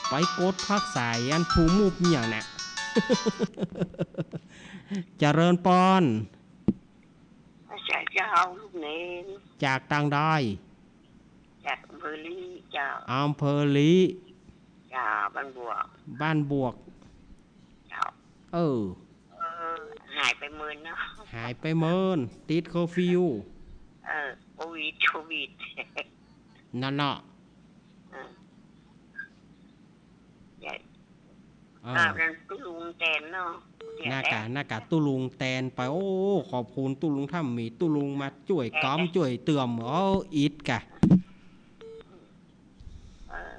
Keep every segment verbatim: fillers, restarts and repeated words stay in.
ไปกดพักสายอันผู้มูบเนี่ยนะ เจริญปอน อาจารย์เจ้า ลูกเณร จากตางใด จากอำเภอลี้เจ้า อำเภอลี้ เจ้า บ้านบวก บ้านบวก เจ้า เออ เออ หายไปเมินเนาะ หายไปเมิน ติดเคอร์ฟิว เออ โควิด โควิด นั่นเนาะ เออ ใหญ่ อ่า อ่า นั่นตุ๊ลุงแตนเนาะ เสีย นากะ แล้ว นากะตุ๊ลุงแตนไป โอ้ ขอบคุณตุ๊ลุงถ้ามีตุ๊ลุงมาจ้วยกำ แตน จ้วยเติม โอ้ อิดกะ เออ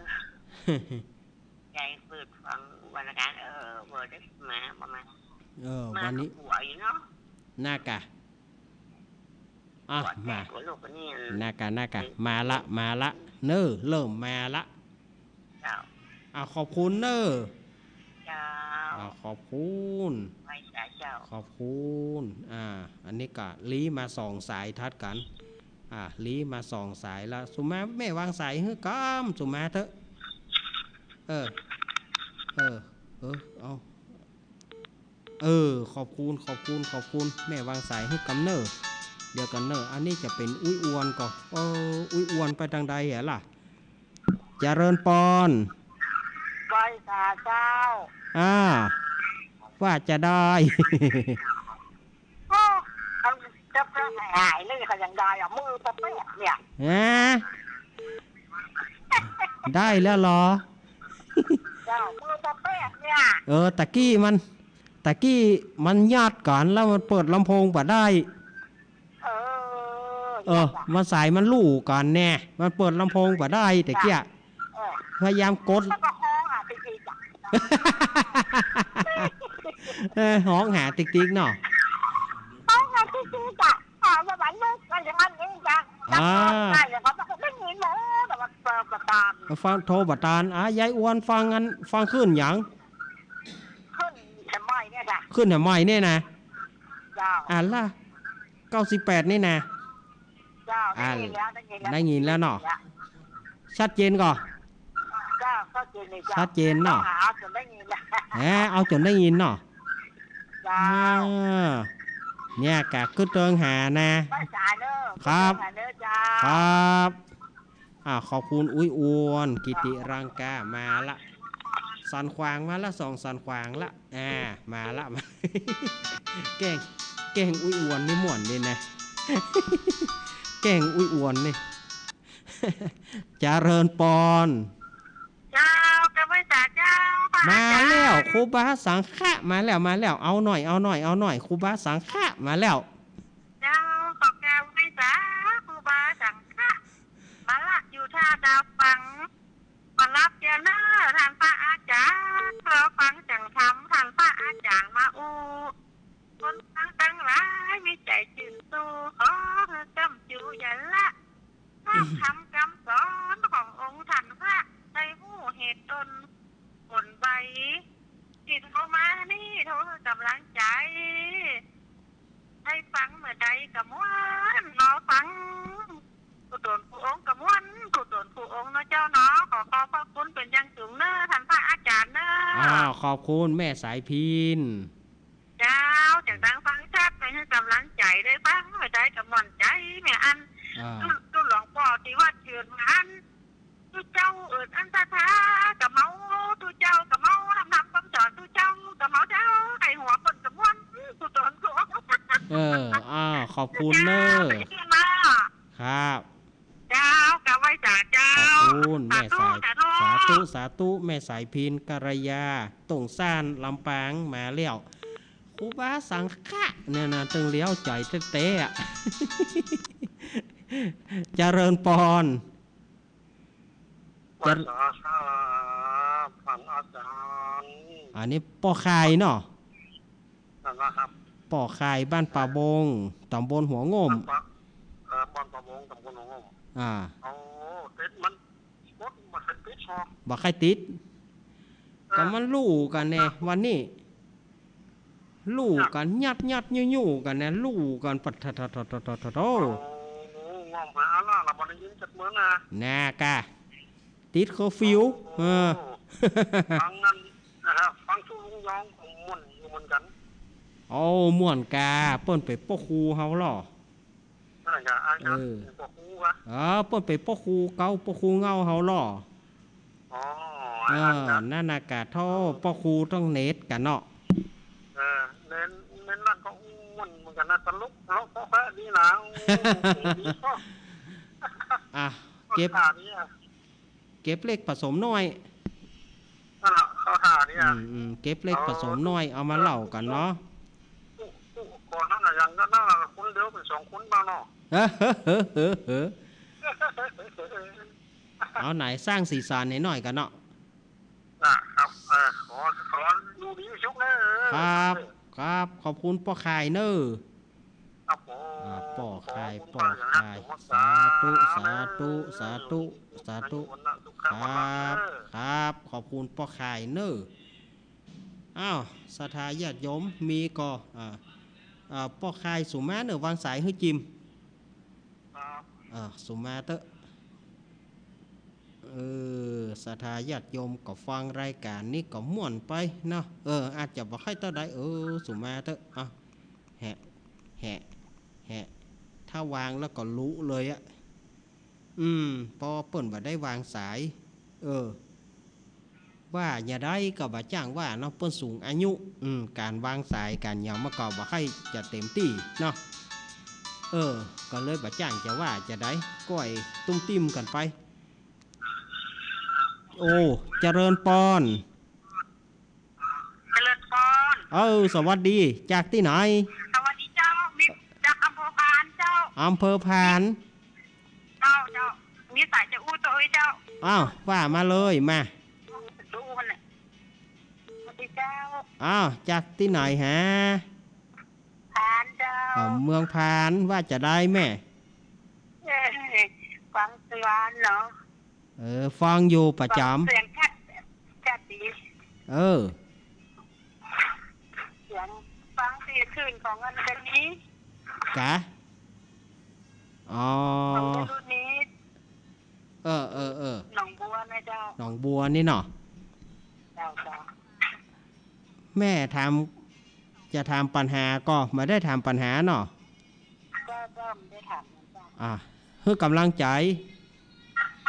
ใหญ่เปิดฟังวันละกัน เออ เบอร์ได้มาประมาณ เออ มา วันนี้ หัวอยู่เนาะ นากะ อ่ะ หัวแตก มา หัวโลกอันนี้ นากะ นากะ เออ มาละ มาละ เน้อ เริ่มมาละ เจ้า อ่ะ ขอบคุณเน้อ เจ้า อ่ะ ขอบคุณ ไหว้สาเจ้า ขอบคุณ อ่า อันนี้กะลี้มาสองสายทัดกั๋น อ่ะ ลี้มาสองสายละ สุมา แม่วางสายหื้อกำ สุมาเต๊อะ เออ เออ เออ เอา เออ ขอบคุณ ขอบคุณ ขอบคุณ แม่วางสายหื้อกำเน้อ เดี๋ยวก่อนเน้อ อันนี้จะเป๋นอุ๊ยอวนก่อ เออ อุ๊ยอวนไปตางใดอะล่ะ เจริญปอน ไหว้สาเจ้า อ่า ว่าจะได้ โอ้ มันจะไปหายนี่ก็ยังได้อะ มือปะเปียกเนี่ย ฮะ ได้แล้วเหรอ เจ้า มือปะเปียกเนี่ย เออ ตะกี้มัน ตะกี้มันยอดก่อน แล้วมันเปิดลำโพงบ่ได้ เออ เออ มันสายมันลู่ก่อนแน่ มันเปิดลำโพงบ่ได้ตะกี้อะ เออ พยายามกด แล้วก็ฮ้องหาติ๊กๆ จ้ะ เออ ฮ้องหาติ๊กๆ เนาะ ฮ้องหาติ๊กๆ จ้ะ ถามว่ามันเลิกกันอย่างนั้นเองจ้ะ อ่า ได้เลยครับ มันก็ไม่มีเลย แต่ว่าเปิดประตาม ฟังโทรบ่ตาน อ่ะ ยายอวนฟังอัน ฟังคลื่นหยัง คลื่นแถมใหม่เนี่ยจ้ะ คลื่นแถมใหม่เนี่ยนะ เจ้า อ่ะละ เก้าสิบแปด นี่นะ เจ้า อ่า ได้ยินแล้ว ได้ยินแล้ว ได้ยินแล้วเนาะ ได้ยินแล้ว ชัดเจนก่อ เจ้า ชัดเจนเลยเจ้า ชัดเจนเนาะ เอาจ๋นได้ยินแล้ว แหม เอาจ๋นได้ยินเนาะ เจ้า อ่า เนี่ยกะกึ๊ดเติงหานะ ไหว้สาเน้อ ครับ ไหว้สาเน้อเจ้า ครับ อ่า ขอบคุณอุ๊ยอวน กิติรังกา มาละ สันขวางมาละ สองสันขวางละ อ่า มาละ มา แกล้ง แกล้งอุ๊ยอวนนี่ม่วนดีนะ แกล้งอุ๊ยอวนนี่ เจริญปอน เจ้า กราบไหว้สาเจ้า พระอาจ๋ารย์ มาแล้ว ครูบาสังฆะ มาแล้ว มาแล้ว เอาหน่อย เอาหน่อย เอาหน่อย ครูบาสังฆะ มาแล้ว เจ้า ขอกราบไหว้สา ครูบาสังฆะ มาละอยู่ท่าดาวฟัง มารับเจ้าเน้อ ท่านพระอาจ๋ารย์ รอฟังจั่งธรรม ท่านพระอาจ๋ารย์มาอู้ คนฟังตังหลายมีใจ๋จื้นสู้ ขอหื้อก้ำจู๋อย่าละ ฟังธรรมกำสอนขององค์ท่านพระ ได้ฮู้เหตุต้นผลใบ ตี้โทรมานี่ โทรหื้อกำลังใจ๋ ได้ฟังเมื่อใดก็ม่วน รอฟัง กู้ต๋นกู้องค์ก็ม่วน กู้ต๋นกู้องค์เนาะเจ้าเนาะ ขอขอบพระคุณเป๋นอย่างสูงเน้อ ท่านพระอาจ๋ารย์เน้อ อ้าว ขอบคุณแม่สายพิณ เจ้า จั่งตังฟังชัด ไปหื้อกำลังใจ๋ ได้ฟังเมื่อใดก็ม่วนใจ๋ แม่อัน อ่า ตุ๊ ตุ๊หลวงป้อตี้วัดเชิญมาอัน ตุ๊เจ้าเอิ้นอันศรัทธาก็เมา ตุ๊เจ้าก็เมา นำธรรมคำสอนตุ๊เจ้าก็เมาเจ้า ใค่หัวเปิ้นก็ม่วน กู้ต๋นกู้องค์ เออ อ้าว ขอบคุณเน้อ เจ้า ไปเที่ยวมา ครับ เจ้า กราบไหว้สาเจ้า ขอบคุณแม่สาย สาธุ สาธุ สาธุ สาธุ แม่สายพิณ กัลยา ต้งซ่าน ลำปาง มาแล้ว ครูบาสังฆะเนี่ยนะ ตึงเลี้ยวใจ๋แต๊ๆ อะ เจริญปอน เจริญ ไหว้สาครับ ท่านอาจ๋ารย์ อันนี้ป้อข่ายเนาะ นั่นนะครับ ป้อข่ายบ้านป่าบง ต๋ำบลหัวโง่ม บ้านป่า เอ่อ บ้านป่าบง ต๋ำบลหัวโง่ม อ่า โอ้ ติดมัน รถบ่ใค่ติดหรอก บ่ใค่ติด เออ ก็มันลู่กั๋นแน่ วันนี้ ลู่กั๋น ยัดๆ ยู้ๆ กั๋นแน่ ลู่กั๋น ปัดทะทะทะทะทะทะ โอ้ โอ้ ง่วงไปอาล่า ละบ่ได้ยินจักเมืองนะ น่ากะ ติดเคอร์ฟิว โอ้ เออ ฟังนั้นนะครับ ฟังซุลุงยองก็ม่วนอยู่เหมือนกั๋น โอ้ ม่วนก่า เปิ้นเป๋นป้อครูเฮาลอ นั่นแหละ อาจารย์ เออ ป้อครูวะ เออ เปิ้นเป๋นป้อครูเก๊า ป้อครูเหง้าเฮาลอ อ๋อ เออ อันนั้นนะ นั่นน่ะก่า โธ่ ป้อครูต้องเนตรก่าเนาะ เออ เน้น เน้นนั่นก็ม่วนเหมือนกั๋นนะ ตลก ตลก เพราะแค่นี้นะ โอ้โห ดีเนาะ อ่ะ เก็บ เก็บเล็กผสมน้อย นั่นแหละ เข้าท่าเนี่ย อืม อืม เก็บเล็กผสมน้อย เอามาเล่ากั๋นเนาะ ตู้ ตู้ก่อนนั้นน่ะ ยังก็นั่นน่ะ คนเดียวเป๋นสองคนบ้างเนาะ เอาไหนสร้างสีสันให้หน่อยกั๋นเนาะ นะครับ เออ ขอ ขออยู่ดีมีสุขเน่อ ครับ ครับ ขอบคุณป้อข่ายเน่อ ครับผม อ่า ป้อข่าย ขอบคุณ ป้อข่าย ป้อข่าย สาธุ สาธุ สาธุ สาธุ อายุวัณณะสุขะ ครับ พละเน่อ ครับ ขอบคุณป้อข่ายเน่อ อ้าว ศรัทธาญาติโยมมีก่อ อ่า อ่า ป้อข่ายสุมาเน่อ วางสายหื้อจิม ครับ อ่า สุมาเต๊อะ เออ ศรัทธาญาติโยมก็ฟังรายก๋านนี้ก็ม่วนไปเนาะ เออ อาจจะบ่ใค่เต้าใด เออ สุมาเต๊อะ อ่ะ แหะ แหะ แหะ ถ้าวางแล้วก็ลุเลยอะ อืม เพราะเปิ้นบ่ได้วางสาย เออ ว่าจะใดก็บ่จ้างว่าเนาะ เปิ้นสูงอายุ อืม ก๋านวางสายก๋านหยังมันก็บ่ใค่จะเต๋มตี้เนาะ เออ ก็เลยบ่จ้างจะว่าจะใด ก้อยตุ้มติ้มกั๋นไป โอ้ เจริญปอน เจริญปอน เออ สวัสดี จากตี้ไหน สวัสดีเจ้า มี จากอำเภอพานเจ้า อำเภอพาน เจ้า เจ้า มีสายจะอู้โตยเจ้า อ้าว ว่ามาเลย มา อู้มันน่ะ สวัสดีเจ้า อ้าว จากตี้ไหนฮะ พานเจ้า อ๋อ เมืองพาน ว่าจะใดแม่ เออ ฟังเสียงเนาะ เออ ฟังอยู่ประจ๋ำ ฟังเสียงชัด ชัดดี เออ เสียงฟังตี้คืนของอันเดนนี้ กะ อ๋อ ของเดนนี้ เออ เออ เออ หนองบัวนะเจ้า หนองบัวนี่เนาะ เจ้า เจ้า แม่ถาม จะถามปัญหาก่อ บ่ได้ถามปัญหาเนาะ เจ้า เจ้า บ่ได้ถามนะเจ้า อ่ะ หื้อกำลังใจ๋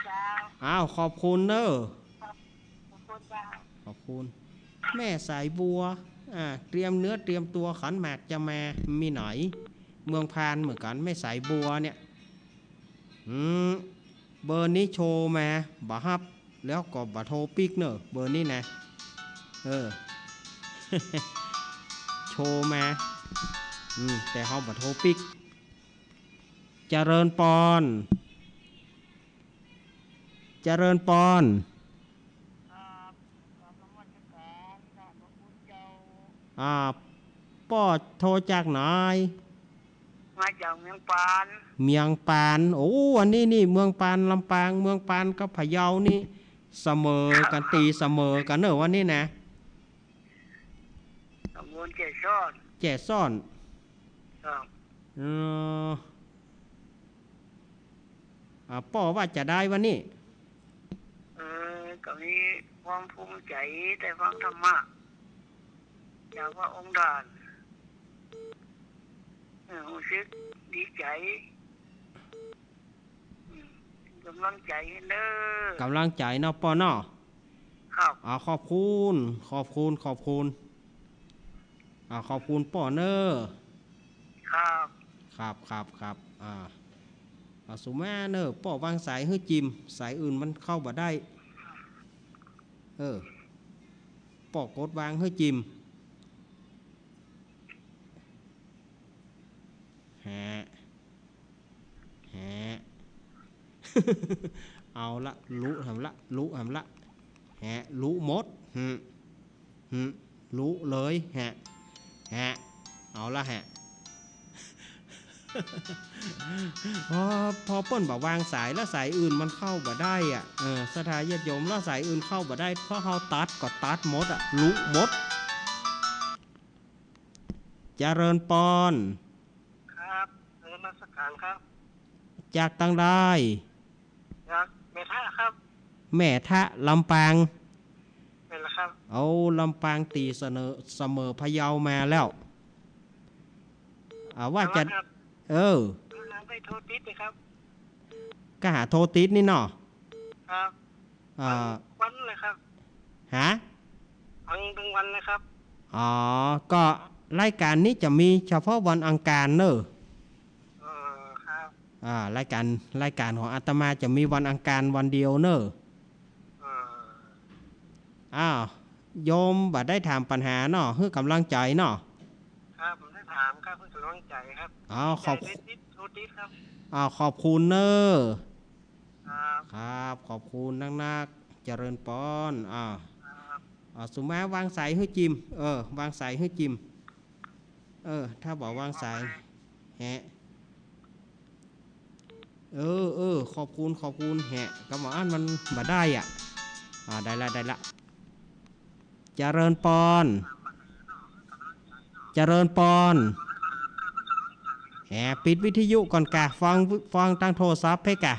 เจ้า อ้าว ขอบคุณเน่อ ขอบคุณเจ้า ขอบคุณ แม่สายบัว อ่า เตรียมเนื้อเตรียมตัวขันหมากจะมา มีไหน เมืองพานเหมือนกั๋น แม่สายบัวเนี่ย อืม เบอร์นี้โทรมา บ่ฮับ แล้วก็บ่โทรปิกเน่อ เบอร์นี้นะ เออ โทรมา อืม แต่เฮาบ่โทรปิก เจริญปอน เจริญปอน ครับ กราบนมัสการ ขอบพระคุณเจ้า อ่า ป้อโทรจากไหน มาจากเมืองปาน เมืองปาน โอ้ อันนี้นี่ เมืองปาน ลำปาง เมืองปานกับพะเยานี่ เสมอกั๋น ตี๋เสมอกั๋นเน่อวันนี้นะ ตำบลแจ้ซ้อน แจ้ซ้อน ครับ เออ อ่า ป้อว่าจะใดวันนี้ เออ ก็มีความภูมิใจ๋ได้ฟังธรรมะ จากพระองค์ท่าน เออ ฮู้สึกดีใจ๋ อืม กำลังใจ๋เน่อ กำลังใจ๋เนาะป้อเนาะ ครับ อ่า ขอบคุณ ขอบคุณ ขอบคุณ อ่า ขอบคุณป้อเน่อ ครับ ครับ ครับ ครับ อ่า อ่า สุมาเน่อ ป้อวางสายหื้อจิม สายอื่นมันเข้าบ่ได้ เออ ป้อกดวางหื้อจิม ฮะ ฮะ เอาละ ลุแหมละ ลุแหมละ ฮะ ลุหมด หึ หึ ลุเลย ฮะ ฮะ เอาละ ฮะ พอ พอเปิ้นบ่วางสายแล้วสายอื่นมันเข้าบ่ได้อะ เออ ศรัทธาญาติโยม แล้วสายอื่นเข้าบ่ได้ เพราะเฮาตัดก็ตัดหมดอะ ลุหมด เจริญปอน ครับ นมัสการครับ จากตังใด จากแม่ทะครับ แม่ทะ ลำปาง ครับ เอาลำปางตี้เสมอ เสมอพะเยามาแล้ว อ่า ว่าจะ ครับ เออ ครับ ได้โทรติดเลยครับ ก็หาโทรติดนี่เนาะ ครับ อ่า วันเลยครับ ฮะ ฟังทั้งวันเลยครับ อ๋อ ก็รายการนี้จะมีเฉพาะวันอังคารเนอะ เออ ครับ อ่า รายการ รายการของอาตมาจะมีวันอังคารวันเดียวเนอะ เออ อ้าว โยมบ่ได้ถามปัญหาเนาะ หื้อกำลังใจ๋เนาะ ครับ ผมได้ถามครับ เพื่อกำลังใจ๋ครับ อ๋อ ขอบ ใจ๋ได้ติด โทรติดครับ อ้าว ขอบคุณเนอะ ครับ ครับ ขอบคุณนักๆ เจริญปอน อ้าว ครับ อ้าว สุมาวางสายหื้อจิม เออ วางสายหื้อจิม เออ ถ้าบ่วางสาย แหะ เออ เออ ขอบคุณ ขอบคุณ แหะ กำว่าอั้นมันบ่ได้อ่ะ อ่า ได้ละ ได้ละ เจริญปอน เจริญปอน แหะ ปิดวิทยุก่อนกะ ฟัง ฟังตางโทรศัพท์เพ่กะ